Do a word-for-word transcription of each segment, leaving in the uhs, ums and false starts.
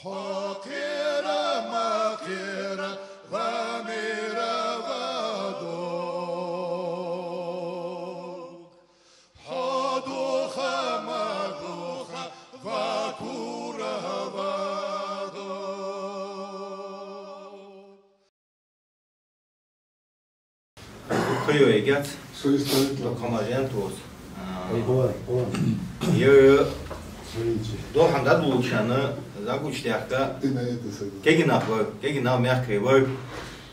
Хьо кхера ма кхера, ва мера ва дог. Хьо духа ма духа, ва кура ва дог. Кхы йоагӀа яц. Со из товит. Доккха хӀама жен тоз. А, ой, ой, ой. Йо, йо. Смотрите. Долхьам дӀадолалуча хана зӀамагӀчо даьхка. Ты на это согласен. Кегий нах бар, кегий нах мягкий бар.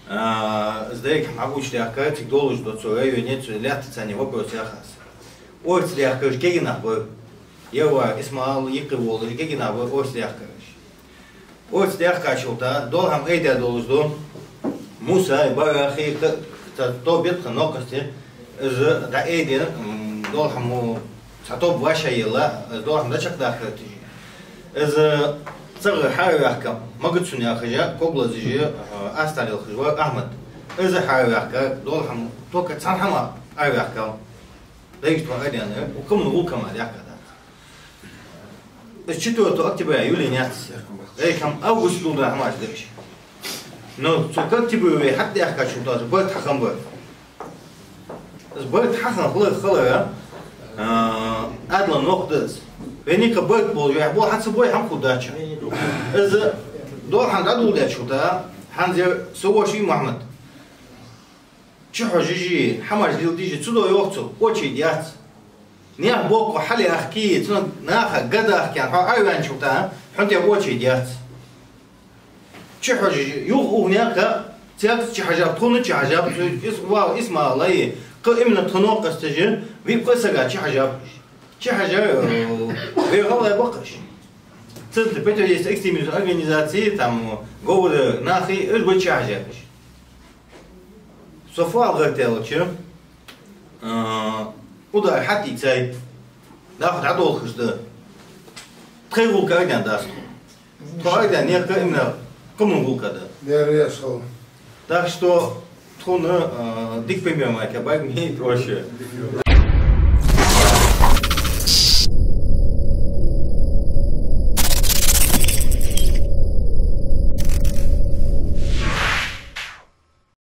А, из деррига хӀама зӀамагӀчо даьхка, цига долаш да цу районе, цу лаьтта царна вопрос яхаш. Орца даьхкараш кегий нах бар. Евлой, Исмаил, юкъе волаш кегий нах бар орца даьхкараш. Орца даьхкачул тӀехьагӀа долхьам айдеш долаш да. Муса, Барахьи, ка-, ка-, то бетха нокхасте, из дӀаайдеш, м, долхьам цхьа тоба вӀашагӀъелла, из долхьам дӀачакхдаккхар тижи. Из цӀагӀара хьаваьккха, Магацун яхаш, когалазаш, а, астагӀа лелхаш вар Ахьмад. Из хьаваьккха, долхьам, тока цхьан хӀаман хьаваьккха. Дайшта ван айденна, укх хӀаман гӀулакх мара яхкадац. Из четвёртого октября юлийннаяц. Эй, хӀама август долча хана хӀамаш да уж. Но цу октябре вай хьатӀадехкачул тӀехьагӀа барт хьахинна бар. Из барт хьахинна хилар, хилар, а, Ӏаьдала нах да из. Вайна юкъе барт болаш, вай хьабола хьа ца бой, хӀама хургдац. Из долхьам дӀадоладечул тӀехьагӀа, хӀанз ер са воша ва Мухьаммад. Чухьожаш а, хӀамаш леладеш а, цудухьа йоах цо, очередь яц. Наьха боккъо хьалъяьхке, цунна наха га дахке, хьо Ӏоваьнначул тӀехьагӀа, хьона тӀа очередь яц. Чухьожаш а, юха укх наькъа цхьаккха чухьожаб, тхона чухьожаб, цу Ис-, вал Исмаила, кхы именно тха нокхасташа, виъ-пхиъ сага чухьожаб. Чухьожар, э, вай гӀалгӀай ба-кх уж. Центр противодействия экстремизма организаци, там, ГОВД нахи, уж ба чухьожаб уж. Со фу ала гӀерт аьлча, а, удар хьатӀаийцай, нах дӀадолхаш да. Тхоай гӀулакх айденна дац тхона. Тхо айденна наькъа именно кхыман гӀулакх да. Дера яшал. Так что тхона, а, дика пример ма кхебарг ма хет вообще.